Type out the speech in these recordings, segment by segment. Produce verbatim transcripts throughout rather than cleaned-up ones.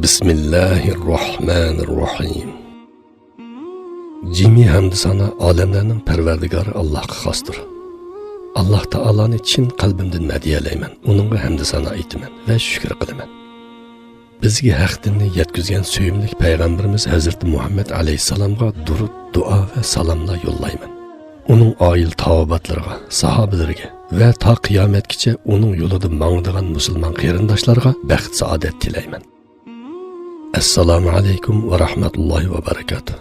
بىسمىللاھىررەھمانىررەھىم. جىمى ھەمدۇسانا ئالەملەرنىڭ پەرۋەردىگارى ئاللاھقا خاستۇر. ئاللاھ تائالانى چىن قەلبىمدىن مەدھىيەلەيمەن، ئۇنىڭغا ھەمدۇسانا ئېيتىمەن ۋە شۈكۈر قىلىمەن. بىزگە ھەق دىننى يەتكۈزگەن سۆيۈملۈك پەيغەمبىرىمىز ھەزرىتى مۇھەممەد ئەلەيھىسسالامغا دۇرۇد، دۇئا ۋە سالاملار يوللايمەن. ئۇنىڭ ئائىلە تاۋابىئاتلىرىغا، ساھابىلىرىگە ۋە تا قىيامەتكىچە ئۇنىڭ يولىدا ماڭىدىغان مۇسۇلمان قېرىنداشلارغا بەخت-سائادەت تىلەيمەن. ئەسسالامۇ ئەلەيكۇم ۋە رەھمەتۇللاھى ۋە بەرەكاتۇھ.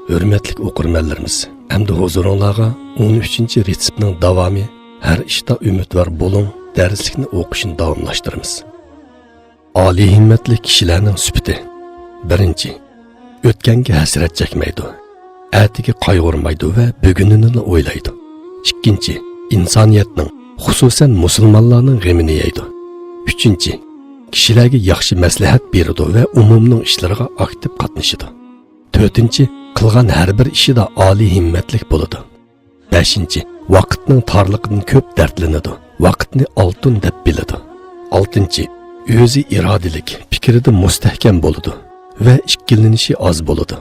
ھۆرمەتلىك ئوقۇرمەنلىرىمىز، ئەمدى ھۇزۇرۇڭلارغا ئون ئۈچىنچى رېتسېپنىڭ داۋامى، ھەر ئىشتا ئۈمىدۋار بولۇڭ، دەرسلىكنى ئوقۇشنى داۋاملاشتۇرىمىز. ئالىي ھىممەتلىك كىشىلەرنىڭ سۈپىتى. بىرىنچى، ئۆتكەنگە ھەسرەت چەكمەيدۇ، ئەتىگە قايغۇرمايدۇ ۋە بۈگۈنىنىلا ئويلايدۇ. ئىككىنچى، ئىنسانىيەتنىڭ، خۇسۇسەن مۇسۇلمانلارنىڭ غېمىنى يەيدۇ. ئۈچىنچى، كىشىلەرگە ياخشى مەسلىھەت بېرىدۇ ۋە ئومۇمنىڭ ئىشلىرىغا ئاكتىپ قاتنىشىدۇ. تۆتىنچى، قىلغان ھەر بىر ئىشىدا ئالىي ھىممەتلىك بولىدۇ. بەشىنچى، ۋاقىتنىڭ تارلىقىدىن كۆپ دەردلىنىدۇ، ۋاقىتنى ئالتۇن دەپ بىلىدۇ. ئالتىنچى، ئۆزى ئىرادىلىك، پىكرىدە مۇستەھكەم بولىدۇ ۋە ئىككىلىنىشى ئاز بولىدۇ.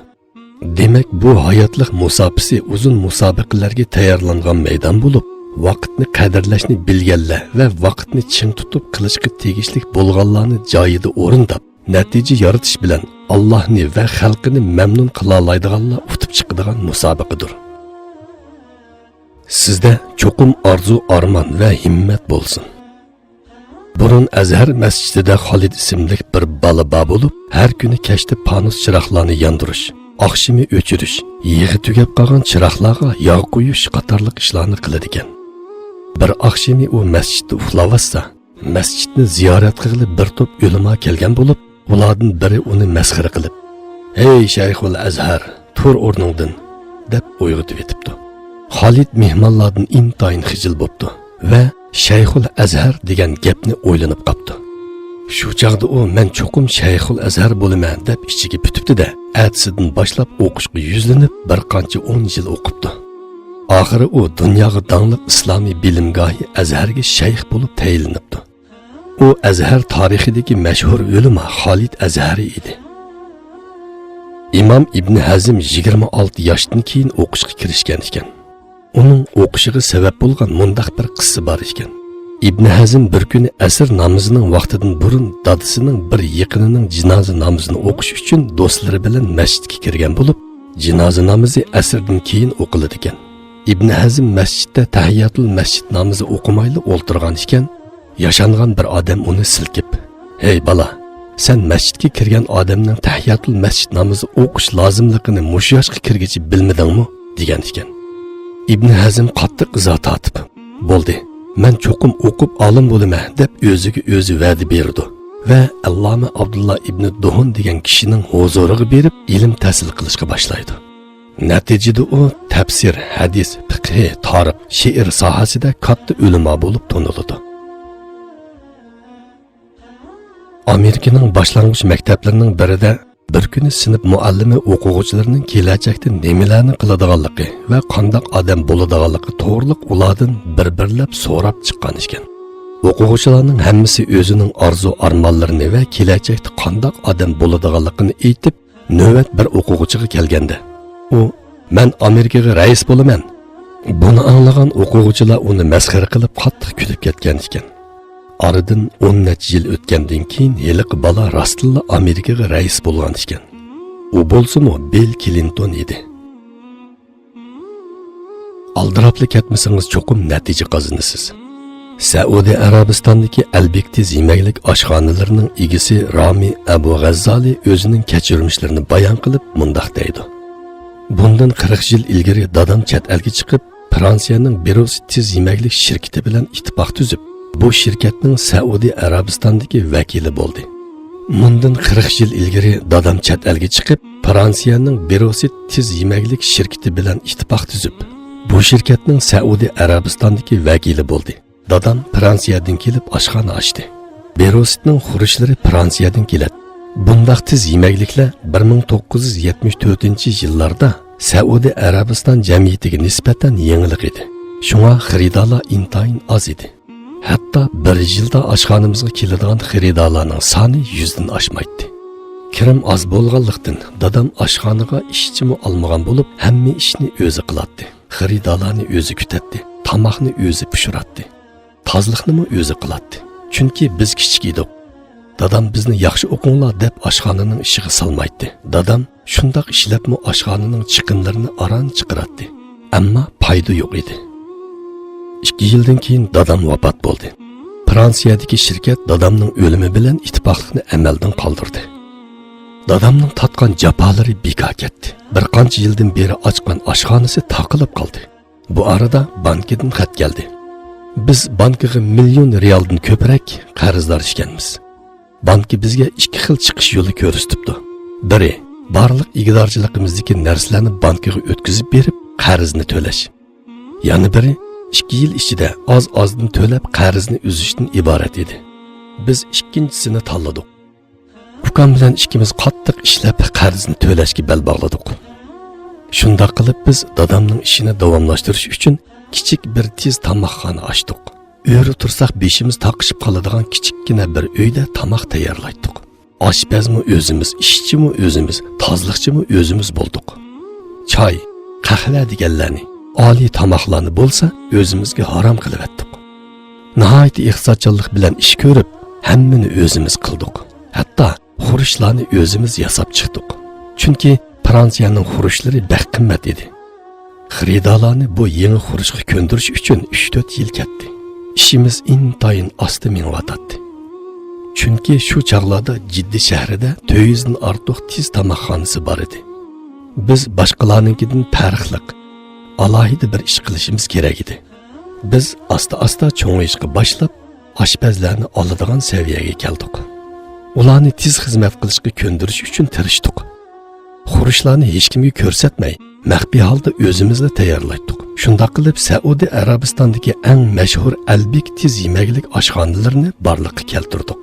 دېمەك، بۇ ھاياتلىق مۇساپىسى ئۇزۇن مۇسابىقىلەرگە تەييارلانغان مەيدان بولۇپ، ۋاقىتنى قەدىرلەشنى بىلگەنلەر ۋە ۋاقىتنى چىڭ تۇتۇپ قىلىشقا تېگىشلىك بولغانلارنى جايىدا ئورۇنداپ، نەتىجە يارىتىش بىلەن ئاللاھنى ۋە خەلقىنى مەمنۇن قىلالايدىغانلار ئۇتۇپ چىقىدىغان مۇسابىقىدۇر. سىزدە چوقۇم ئارزۇ-ئارمان ۋە ھىممەت بولسۇن. بۇرۇن ئەزھەر مەسچىتىدە خالىد ئىسىملىك بىر بالا بار بولۇپ، ھەر كۈنى كەچتە پانۇس چىراغلارنى ياندۇرۇش، ئاخشىمى ئۆچۈرۈش، يېغى تۈگەپ قالغان چىراغلارغا ياغ قۇيۇش قاتارلىق ئىشلارنى قىلىدىكەن. بىر ئاخشىمى ئۇ مەسچىتتە ئۇخلاۋاتسا، مەسچىتنى زىيارەت قىلغىلى بىر توپ ئۆلىما كەلگەن بولۇپ، ئۇلاردىن بىرى ئۇنى مەسخىرە قىلىپ، «ھەي شەيخۇل ئەزھەر، تۇر ئورنۇڭدىن!» دەپ ئويغىتىۋېتىپتۇ. خالىد مېھمانلاردىن ئىنتايىن خىجىل بوپتۇ ۋە شەيخۇل ئەزھەر دېگەن گەپنى ئويلىنىپ قاپتۇ. شۇ چاغدا ئۇ، «مەن چوقۇم شەيخۇل ئەزھەر بولىمەن» دەپ ئىچىگە پۈتۈپتۇ-دە، ئەتىسىدىن باشلاپ ئوقۇشقا يۈزلىنىپ، بىر قانچە ئون يىل ئوقۇپتۇ. ئاخىرى ئۇ دۇنياغا داڭلىق ئىسلامىي بىلىمگاھى ئەزھەرگە شەيخ بولۇپ تەيىنلىنىپتۇ. ئۇ ئەزھەر تارىخىدىكى مەشھۇر ئۆلىما خالىد ئەزھەرى ئىدى. ئىمام ئىبن ھەزم يىگىرمە ئالتە ياشتىن كېيىن ئوقۇشقا كىرىشكەن ئىكەن. ئۇنىڭ ئوقۇشىغا سەۋەب بولغان مۇنداق بىر قىسسە بار ئىكەن. ئىبن ھەزم بىر كۈنى ئەسىر نامىزىنىڭ ۋاقتىدىن بۇرۇن دادىسىنىڭ بىر يېقىنىنىڭ جىنازا نامىزىنى ئوقۇش ئۈچۈن دوستلىرى بىلەن مەسچىتكە كىرگەن بولۇپ، جىنازا نامىزى ئەسىردىن كېيىن ئوقۇلىدىكەن. ئىبن ھەزم مەسچىتتە تەھىياتۇل مەسچىت نامىزى ئوقۇمايلا ئولتۇرغان ئىكەن، ياشانغان بىر ئادەم ئۇنى سىلكىپ، «ھەي بالا، سەن مەسچىتكە كىرگەن ئادەمنىڭ تەھىياتۇل مەسچىت نامىزى ئوقۇش لازىملىقىنى مۇشۇ ياشقا كىرگىچە بىلمىدىڭمۇ؟» دېگەن ئىكەن. ئىبن ھەزم قاتتىق ئىزا تارتىپ، «بولدى، مەن چوقۇم ئوقۇپ ئالىم بولىمەن» دەپ ئۆزىگە ئۆزى ۋەدە بېرىدۇ ۋە ئەللامە ئابدۇللا ئىبنى دۇھۇن دېگەن كىشىنىڭ ھۇزۇرىغا بېرىپ ئىلىم تەھسىل قىلىشقا باشلايدۇ. نەتىجىدە ئۇ تەپسىر، ھەدىس، پىقھى، تارىخ، شېئىر ساھەسىدە كاتتا ئۆلىما بولۇپ تونۇلىدۇ. ئامېرىكىنىڭ باشلانغۇچ مەكتەپلىرىنىڭ بىرىدە بىر كۈنى سىنىپ مۇئەللىمى ئوقۇغۇچىلىرىنىڭ كېلەچەكتە نېمىلەرنى قىلىدىغانلىقى ۋە قانداق ئادەم بولىدىغانلىقى توغرىلىق ئۇلاردىن بىر-بىرلەپ سوراپ چىققان ئىكەن. ئوقۇغۇچىلارنىڭ ھەممىسى ئۆزىنىڭ ئارزۇ-ئارمانلىرىنى ۋە كېلەچەكتە قانداق ئادەم بولىدىغانلىقىنى ئېيتىپ، نۆۋەت بىر ئوقۇغۇچىغا كەلگەندە، ئۇ، «مەن ئامېرىكىغا رەئىس بولىمەن!» بۇنى ئاڭلىغان ئوقۇغۇچىلار ئۇنى مەسخىرە قىلىپ، قاتتىق كۈلۈپ كەتكەن ئىكەن. ئارىدىن ئون نەچچە يىل ئۆتكەندىن كېيىن، ھېلىقى بالا راستتىنلا ئامېرىكىغا رەئىس بولغان ئىكەن. ئۇ بولسىمۇ بىل كلىنتون ئىدى. ئالدىراپلا كەتمىسىڭىز، چوقۇم نەتىجە قازىنىسىز. سەئۇدى ئەرەبىستاندىكى ئەلبىك تېز يېمەكلىك ئاشخانىلىرىنىڭ ئىگىسى رامى ئەبۇ غەززالى ئۆزىنىڭ كەچۈرمىشلىرىنى بايان قىلىپ مۇنداق دەيدۇ: «بۇندىن قىرىق يىل ئىلگىرى دادام چەت ئەلگە چىقىپ، فرانسىيەنىڭ بېروسىت تېز يېمەكلىك شىركىتى بىلەن ئىتتىپاق تۈزۈپ، بۇ شىركەتنىڭ سەئۇدى ئەرەبىستاندىكى ۋەكىلى بولدى. مۇندىن قىرىق يىل ئىلگىرى دادام چەت ئەلگە چىقىپ، فرانسىيەنىڭ بېروسىت تېز يېمەكلىك شىركىتى بىلەن ئىتتىپاق تۈزۈپ، بۇ شىركەتنىڭ سەئۇدى ئەرەبىستاندىكى ۋەكىلى بولدى. دادام فرانسىيەدىن كېلىپ ئاشخانا ئاچتى. بېروسىتنىڭ خۇرۇچلىرى فرانسىيەدىن كېلەتتى. بۇنداق تېز يېمەكلىكلەر بىر مىڭ توققۇز يۈز يەتمىش تۆتىنچى يىللاردا سەئۇدى ئەرەبىستان جەمئىيىتىگە نىسبەتەن يېڭىلىق ئىدى. شۇڭا خېرىدارلار ئىنتايىن ئاز ئىدى. ھەتتا بىر يىلدا ئاشخانىمىزغا كېلىدىغان خېرىدارلارنىڭ سانى يۈزدىن ئاشمايتتى. كىرىم ئاز بولغانلىقتىن، دادام ئاشخانىغا ئىشچىمۇ ئالمىغان بولۇپ، ھەممە ئىشنى ئۆزى قىلاتتى. خېرىدارلارنى ئۆزى كۈتەتتى، تاماقنى ئۆزى پىشۇراتتى. تازىلىقنىمۇ ئۆزى قىلاتتى. چۈنكى بىز كىچىك ئىدۇق. دادام بىزنى «ياخشى ئوقۇڭلار» دەپ ئاشخانىنىڭ ئىشىغا سالمايتتى. دادام شۇنداق ئىشلەپمۇ ئاشخانىنىڭ چىقىملىرىنى ئاران چىقىراتتى. ئەمما پايدا يوق ئىدى. ئىككى يىلدىن كېيىن دادام ۋاپات بولدى. فرانسىيەدىكى شىركەت دادامنىڭ ئۆلۈمى بىلەن ئىتتىپاقلىقنى ئەمەلدىن قالدۇردى. دادامنىڭ تارتقان جاپالىرى بىكار كەتتى. بىر قانچە يىلدىن بېرى ئاچقان ئاشخانىسى تاقىلىپ قالدى. بۇ ئارىدا بانكىدىن خەت كەلدى. بىز بانكىغا مىليون رېئالدىن كۆپرەك قەرزدار ئىكەنمىز. بانكا بىزگە ئىككى خىل چىقىش يولى كۆرسىتىپتۇ. بىرى، بارلىق ئىگىدارچىلىقىمىزدىكى نەرسىلەرنى بانكىغا ئۆتكۈزۈپ بېرىپ قەرزنى تۆلەش. يەنە بىرى، ئىككى يىل ئىچىدە ئاز-ئازدىن تۆلەپ قەرزنى ئۈزۈشتىن ئىبارەت ئىدى. بىز ئىككىنچىسىنى تاللىدۇق. ئۇكام بىلەن ئىككىمىز قاتتىق ئىشلەپ قەرزنى تۆلەشكە بەل باغلىدۇق. شۇنداق قىلىپ بىز دادامنىڭ ئىشىنى داۋاملاشتۇرۇش ئۈچۈن كىچىك بىر تېز تاماقخانا ئاچتۇق. ئۆرە تۇرساق بېشىمىز تاقىشىپ قالىدىغان كىچىككىنە بىر ئۆيدە تاماق تەييارلايتتۇق. ئاشپەزمۇ ئۆزىمىز، ئىشچىمۇ ئۆزىمىز، تازىلىقچىمۇ ئۆزىمىز بولدۇق. چاي، قەھۋە دېگەنلەرنى، ئالىي تاماقلارنى بولسا ئۆزىمىزگە ھارام قىلىۋەتتۇق. ناھايىتى ئېھتىياتچانلىق بىلەن ئىش كۆرۈپ، ھەممىنى ئۆزىمىز قىلدۇق. ھەتتا خۇرۇچلارنى ئۆزىمىز ياساپ چىقتۇق. چۈنكى فرانسىيەنىڭ خۇرۇچلىرى بەك قىممەت ئىدى. خېرىدارلارنى بۇ يېڭى خۇرۇچقا كۆندۈرۈش ئۈچۈن ئۈچ تۆت يىل كەتتى. ئىشىمىز ئىنتايىن ئاستا مېڭىۋاتاتتى. چۈنكى شۇ چاغلاردا جىددە شەھىرىدە تۆت يۈزدىن ئارتۇق تېز تاماقخانىسى بار ئىدى. بىز باشقىلارنىڭكىدىن پەرقلىق، ئالاھىدە بىر ئىش قىلىشىمىز كېرەك ئىدى. بىز ئاستا-ئاستا چوڭىيىشقا باشلاپ، ئاشپەزلەرنى ئالىدىغان سەۋىيەگە كەلدۇق. ئۇلارنى تېز خىزمەت قىلىشقا كۆندۈرۈش ئۈچۈن تىرىشتۇق. خۇرۇچلارنى ھېچكىمگە كۆرسەتمەي، مەخپىي ھالدا ئۆزىمىزلا تەييارلايتتۇق. شۇنداق قىلىپ، سەئۇدى ئەرەبىستاندىكى ئەڭ مەشھۇر ئەلبىك تېز يېمەكلىك ئاشخانىلىرىنى بارلىققا كەلتۈردۇق.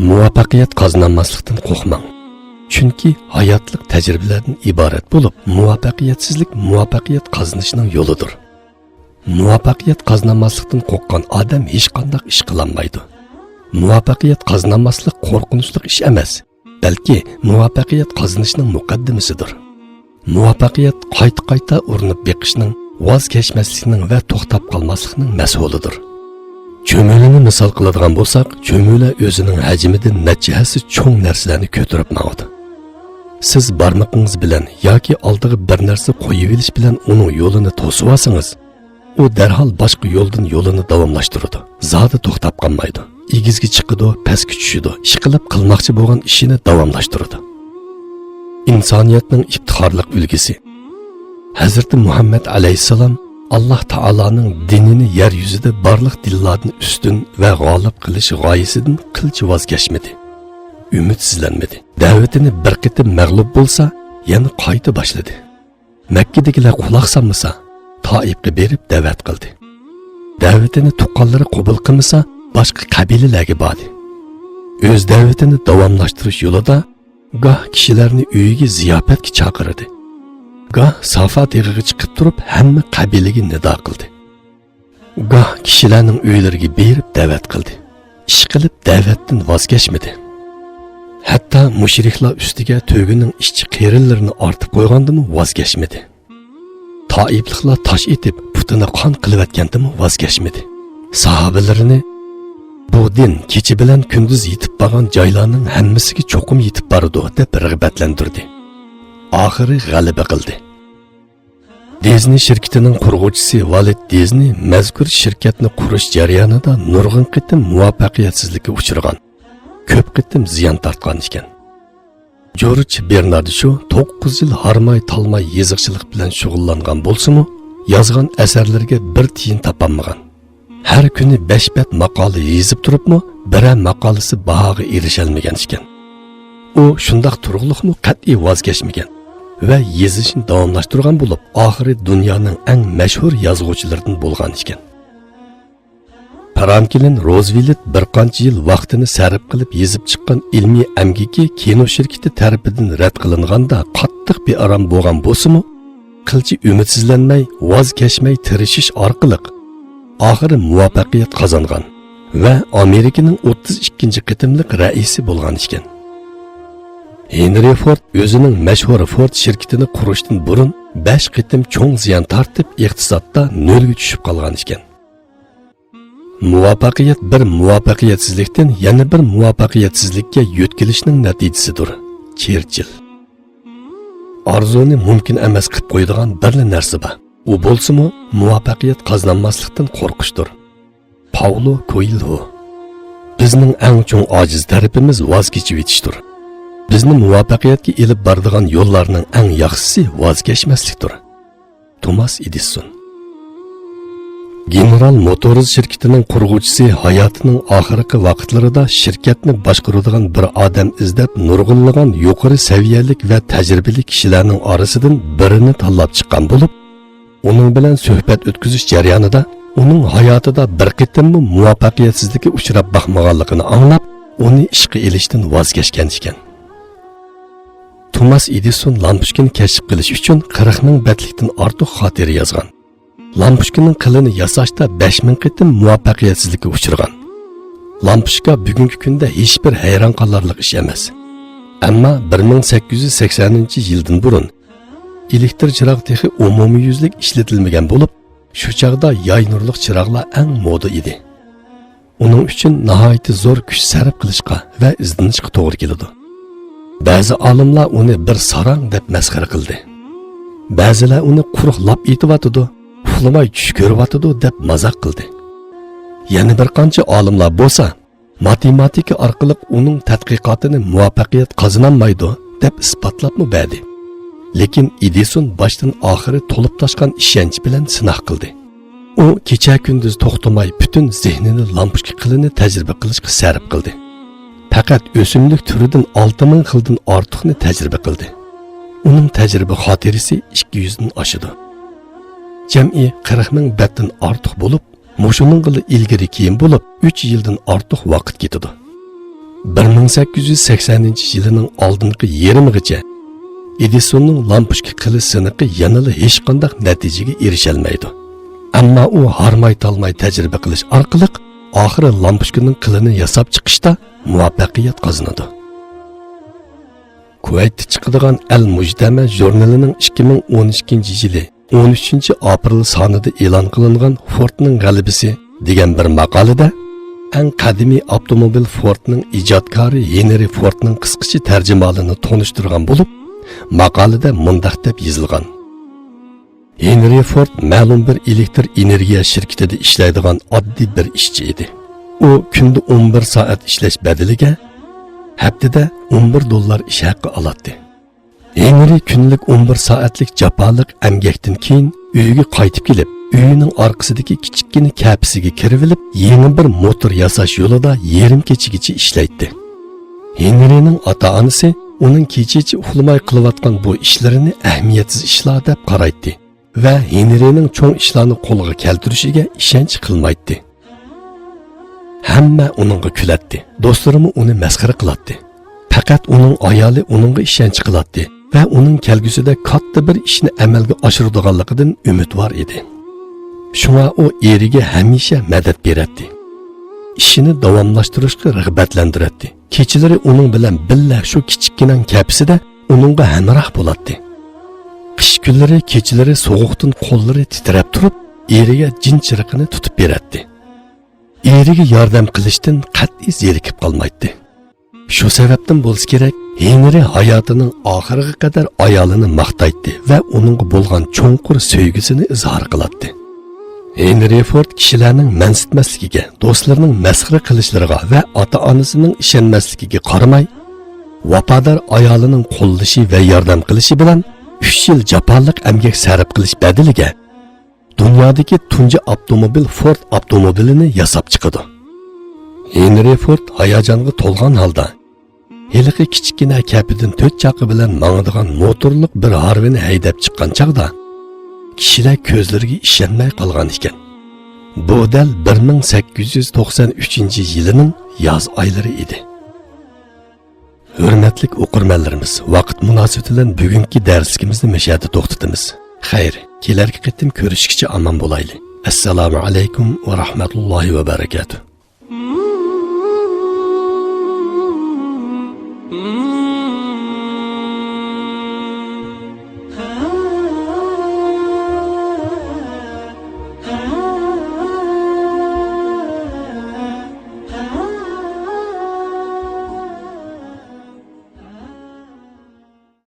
مۇۋەپپەقىيەت قازىنالماسلىقتىن قورقماڭ. چۈنكى ھاياتلىق تەجرىبىلەردىن ئىبارەت بولۇپ، مۇۋەپپەقىيەتسىزلىك مۇۋەپپەقىيەت قازىنىشنىڭ يولىدۇر. مۇۋەپپەقىيەت قازىنالماسلىقتىن قورققان ئادەم ھېچقانداق ئىش قىلالمايدۇ. مۇۋەپپەقىيەت قازىنالماسلىق قورقۇنچلۇق ئىش ئەمەس، بەلكى مۇۋەپپەقىيەت قازىنىشنىڭ مۇقەددىمىسىدۇر. مۇۋەپپەقىيەت قايتا-قايتا ئۇرۇنۇپ بېقىشنىڭ، ۋاز كەچمەسلىكنىڭ ۋە توختاپ قالماسلىقنىڭ مەھسۇلىدۇر. چۆمۈلىنى مىسال قىلىدىغان بولساق، چۆمۈلە ئۆزىنىڭ ھەجمىدىن نەچچە ھەسسە چوڭ نەرسىلەرنى كۆتۈرۈپ ماڭىدۇ. سىز بارمىقىڭىز بىلەن ياكى ئالدىغا بىر نەرسە قويۇۋېلىش بىلەن ئۇنىڭ يولىنى توسۇۋالسىڭىز، ئۇ دەرھال باشقا يولدىن يولىنى داۋاملاشتۇرىدۇ. زادى توختاپ قالمايدۇ. ئېگىزگە چىقىدۇ، پەسكە چۈشىدۇ، ئىشقىلىپ قىلماقچى بولغان ئىشىنى داۋاملاشتۇرىدۇ. ئىنسانىيەتنىڭ ئىپتىخارلىق ئۈلگىسى. ھەزرىتى مۇھەممەد ئەلەيھىسسالام ئاللاھ تائالانىڭ دىنىنى يەر يۈزىدە بارلىق دىنلاردىن ئۈستۈن ۋە غالىب قىلىش غايىسىدىن قىلچە ۋاز كەچمىدى. ئۈمىدسىزلەنمىدى. دەۋىتىنى بىر قېتىم مەغلۇپ بولسا، يەنە قايتا باشلىدى. مەككىدىكىلەر قۇلاق سالمىسا، تائىپقا بېرىپ دەۋەت قىلدى. دەۋىتىنى تۇغقانلىرى قوبۇل قىلمىسا، باشقا قەبىلىلەرگە باردى. ئۆز دەۋىتىنى داۋاملاشتۇرۇش يولىدا گاھ كىشىلەرنى ئۆيىگە زىياپەتكە چاقىردى، گاھ سافا تېغىغا چىقىپ تۇرۇپ ھەممە قەبىلىگە نىدا قىلدى. گاھ كىشىلەرنىڭ ئۆيلىرىگە بېرىپ دەۋەت قىلدى. ئىشقىلىپ دەۋەتتىن ۋاز كەچمىدى. ھەتتا مۇشرىكلار ئۈستىگە تۆگىنىڭ ئىچى قېرىنلىرىنى ئارتىپ قويغاندىمۇ ۋاز كەچمىدى. تائىپلىقلار تاش ئېتىپ، پۇتىنى قان قىلىۋەتكەندىمۇ ۋاز كەچمىدى. ساھابىلىرىنى «بۇ دىن كېچە بىلەن كۈندۈز يېتىپ بارغان جايلارنىڭ ھەممىسىگە چوقۇم يېتىپ بارىدۇ» دەپ رىغبەتلەندۈردى. ئاخىرى غەلىبە قىلدى. دىزنى شىركىتىنىڭ قۇرغۇچىسى ۋالېت دىزنى مەزكۇر شىركەتنى قۇرۇش جەريانىدا نۇرغۇن قېتىم مۇۋەپپەقىيەتسىزلىككە ئۇچرىغان، كۆپ قېتىم زىيان تارتقان ئىكەن. جورج بېرنارد شو توققۇز يىل ھارماي-تالماي يېزىقچىلىق بىلەن شۇغۇللانغان بولسىمۇ، يازغان ئەسەرلىرىگە بىر تىيىن تاپالمىغان. ھەر كۈنى بەش بەت ماقالە يېزىپ تۇرۇپمۇ، بىرەر ماقالىسى باھاغا ئېرىشەلمىگەن ئىكەن. ئۇ شۇنداق تۇرۇقلۇقمۇ قەتئىي ۋاز كەچمىگەن ۋە يېزىشنى داۋاملاشتۇرغان بولۇپ، ئاخىرى دۇنيانىڭ ئەڭ مەشھۇر يازغۇچىلىرىدىن بولغان ئىكەن. فرانكلىن روزۋېلت بىر قانچە يىل ۋاقتىنى سەرپ قىلىپ يېزىپ چىققان ئىلمىي ئەمگىكى كىنو شىركىتى تەرىپىدىن رەت قىلىنغاندا قاتتىق بىئارام بولغان بولسىمۇ، قىلچە ئۈمىدسىزلەنمەي، ۋاز كەچمەي تىرىشىش ئارقىلىق ئاخىرى مۇۋەپپەقىيەت قازانغان ۋە ئامېرىكىنىڭ ئوتتۇز ئىككىنچى قېتىملىق رەئىسى بولغان ئىكەن. ھېنرى فورد ئۆزىنىڭ مەشھۇر فورد شىركىتىنى قۇرۇشتىن بۇرۇن بەش قېتىم چوڭ زىيان تارتىپ، ئىقتىسادتا نۆلگە چۈشۈپ قالغان ئىكەن. مۇۋەپپەقىيەت بىر مۇۋەپپەقىيەتسىزلىكتىن يەنە بىر مۇۋەپپەقىيەتسىزلىككە يۆتكىلىشنىڭ نەتىجىسىدۇر. چېرچىل. ئارزۇنى مۇمكىن ئەمەس قىلىپ قويىدىغان بىرلا نەرسە بار. ئۇ بولسىمۇ مۇۋەپپەقىيەت قازىنالماسلىقتىن قورقۇشتۇر. پاۋلو كوئېلھو. بىزنىڭ ئەڭ چوڭ ئاجىز تەرىپىمىز ۋاز كېچىۋېتىشتۇر. بىزنى مۇۋەپپەقىيەتكە ئېلىپ بارىدىغان يوللارنىڭ ئەڭ ياخشىسى ۋاز كەچمەسلىكتۇر. توماس ئېدىسون. گېنېرال موتورز شىركىتىنىڭ قۇرغۇچىسى ھاياتىنىڭ ئاخىرقى ۋاقىتلىرىدا شىركەتنى باشقۇرىدىغان بىر ئادەم ئىزدەپ، نۇرغۇنلىغان يۇقىرى سەۋىيەلىك ۋە تەجرىبىلىك كىشىلەرنىڭ ئارىسىدىن بىرىنى تاللاپ چىققان بولۇپ، ئۇنىڭ بىلەن سۆھبەت ئۆتكۈزۈش جەريانىدا ئۇنىڭ ھاياتىدا بىر قېتىممۇ مۇۋەپپەقىيەتسىزلىككە ئۇچراپ باقمىغانلىقىنى ئاڭلاپ، ئۇنى ئىشقا ئېلىشتىن ۋاز كەچكەن ئىكەن. توماس ئېدىسون لامپۇچكىنى كەشىپ قىلىش ئۈچۈن قىرىق مىڭ بەتلىكتىن ئارتۇق خاتىرە يازغان. لامپۇچكىنىڭ قىلىنى ياساشتا بەش مىڭ قېتىم مۇۋەپپەقىيەتسىزلىككە ئۇچرىغان. لامپۇچكا بۈگۈنكى كۈندە ھېچبىر ھەيران قالارلىق ئىش ئەمەس. ئەمما بىر مىڭ سەككىز يۈز سەكسەنىنچى يىلدىن بۇرۇن ئېلېكتر چىراغ تېخى ئومۇميۈزلۈك ئىشلىتىلمىگەن بولۇپ، شۇ چاغدا ياي نۇرلۇق چىراغلار ئەڭ مودا ئىدى. ئۇنىڭ ئۈچۈن ناھايىتى زور كۈچ سەرپ قىلىشقا ۋە ئىزدىنىشقا توغرا كېلىدۇ. بەزى ئالىملار ئۇنى بىر ساراڭ دەپ مەسخىرە قىلدى. بەزىلەر ئۇنى قۇرۇق لاپ ئېتىۋاتىدۇ، ئۇخلىماي چۈش كۆرۈۋاتىدۇ دەپ مازاق قىلدى. يەنە بىر قانچە ئالىملار بولسا، ماتېماتىكا ئارقىلىق ئۇنىڭ تەتقىقاتىنى مۇۋەپپەقىيەت قازىنالمايدۇ دەپ ئىسپاتلاپمۇ بەردى. لېكىن ئېدىسون باشتىن ئاخىرى تولۇپ تاشقان ئىشەنچ بىلەن سىناق قىلدى. ئۇ كېچە-كۈندۈز توختىماي پۈتۈن زېھنىنى لامپۇچكا قىلىنى تەجرىبە قىلىشقا سەرپ قىلدى. پەقەت ئۆسۈملۈك تۈرىدىن ئالتە مىڭ خىلدىن ئارتۇقنى تەجرىبە قىلدى. ئۇنىڭ تەجرىبە خاتىرىسى ئىككى يۈزدىن ئاشىدۇ. جەمئىي قىرىق مىڭ بەتتىن ئارتۇق بولۇپ، مۇشۇنىڭغىلا ئىلگىرى-كېيىن بولۇپ، ئۈچ يىلدىن ئارتۇق ۋاقىت كېتىدۇ. بىر مىڭ سەككىز يۈز سەكسەنىنچى يىلىنىڭ ئالدىنقى يېرىمىغىچە ئېدىسوننىڭ لامپۇچكا قىلى سىنىقى يەنىلا ھېچقانداق نەتىجىگە ئېرىشەلمەيدۇ. ئەمما ئۇ ھارماي-تالماي تەجرىبە قىلىش ئارقىلىق ئاخىرى لامپۇچكىنىڭ قىلىنى ياساپ چىقىشتا مۇۋەپپەقىيەت قازىنىدۇ. كۇۋەيتتە چىقىدىغان ئەل مۇجتەمە ژۇرنىلىنىڭ ئىككى مىڭ ئون ئىككىنچى يىلى ئون ئۈچىنچى ئاپرېل سانىدا ئېلان قىلىنغان فوردنىڭ غەلىبىسى دېگەن بىر ماقالىدە، ئەڭ قەدىمىي ئاپتوموبىل فوردنىڭ ئىجادكارى ھېنرى فوردنىڭ قىسقىچە تەرجىمىھالىنى تونۇشتۇرغان بولۇپ، ماقالىدە مۇنداق دەپ يېزىلغان: ھېنرى فورد مەلۇم بىر ئېلېكتر ئېنېرگىيە شىركىتىدە ئىشلەيدىغان ئاددىي بىر ئىشچى ئىدى. ئۇ كۈندە ئون بىر سائەت ئىشلەش بەدىلىگە ھەپتىدە ئون بىر دوللار ئىش ھەققى ئالاتتى. ھېنرى كۈندىلىك ئون بىر سائەتلىك جاپالىق ئەمگەكتىن كېيىن ئۆيىگە قايتىپ كېلىپ، ئۆيىنىڭ ئارقىسىدىكى كىچىككىنە كەپىسىگە كىرىۋېلىپ، يېڭى بىر موتور ياساش يولىدا يېرىم كېچىگىچە ئىشلەيتتى. ھېنرىنىڭ ئاتا-ئانىسى ئۇنىڭ كېچىچە ئۇخلىماي قىلىۋاتقان بۇ ئىشلىرىنى ئەھمىيەتسىز ئىشلار دەپ قارايتتى ۋە ھېنرىنىڭ چوڭ ئىشلارنى قولغا كەلتۈرۈشىگە ئىشەنچ قىلمايتتى. ھەممە ئۇنىڭغا كۈلەتتى، دوستلىرىمۇ ئۇنى مەسخىرە قىلاتتى. پەقەت ئۇنىڭ ئايالى ئۇنىڭغا ئىشەنچ قىلاتتى ۋە ئۇنىڭ كەلگۈسىدە كاتتا بىر ئىشنى ئەمەلگە ئاشۇرىدىغانلىقىدىن ئۈمىدۋار ئىدى. شۇڭا ئۇ ئېرىگە ھەمىشە مەدەت بېرەتتى. ئىشىنى داۋاملاشتۇرۇشقا رىغبەتلەندۈرەتتى. كېچىلىرى ئۇنىڭ بىلەن بىللە شۇ كىچىككىنە كەپىسىدە ئۇنىڭغا ھەمراھ بولاتتى. قىش كۈنلىرى كېچىلىرى سوغۇقتىن قوللىرى تىترەپ تۇرۇپ، ئېرىگە جىن چىرىقىنى تۇتۇپ بېرەتتى. ئېرىگە ياردەم قىلىشتىن قەتئىي زېرىكىپ قالمايتتى. شۇ سەۋەبتىن بولسا كېرەك، ھېنرى ھاياتىنىڭ ئاخىرىغا قەدەر ئايالىنى ماختايتتى ۋە ئۇنىڭغا بولغان چوڭقۇر سۆيگۈسىنى ئىزھار قىلاتتى. ھېنرى فورد كىشىلەرنىڭ مەنسىتمەسلىكىگە، دوستلىرىنىڭ مەسخىرە قىلىشلىرىغا ۋە ئاتا-ئانىسىنىڭ ئىشەنمەسلىكىگە قارىماي، ۋاپادار ئايالىنىڭ قوللىشى ۋە ياردەم قىلىشى بىلەن ئۈچ يىل جاپالىق ئەمگەك سەرپ قىلىش بەدىلىگە دۇنيادىكى تۇنجى ئاپتوموبىل فورد ئاپتوموبىلىنى ياساپ چىقىدۇ. ھېنرى فورد ھاياجانغا تولغان ھالدا ھېلىقى كىچىككىنە كەپىدىن تۆت چاقا بىلەن ماڭىدىغان موتورلۇق بىر ھارۋىنى ھەيدەپ چىققان چاغدا، كىشىلەر كۆزلىرىگە ئىشەنمەي قالغان ئىكەن. بۇ دەل بىر مىڭ سەككىز يۈز توقسان ئۈچىنچى يىلىنىڭ ياز ئايلىرى ئىدى. ھۆرمەتلىك ئوقۇرمەنلىرىمىز، ۋاقىت مۇناسىۋىتى بىلەن بۈگۈنكى دەرسلىكىمىزنى مۇشۇ يەردە توختىتىمىز. خەير، كېلەركى قېتىم كۆرۈشكىچە ئامان بولايلى. ئەسسالامۇ ئەلەيكۇم ۋە رەھمەتۇللاھى ۋە بەرەكاتۇھ.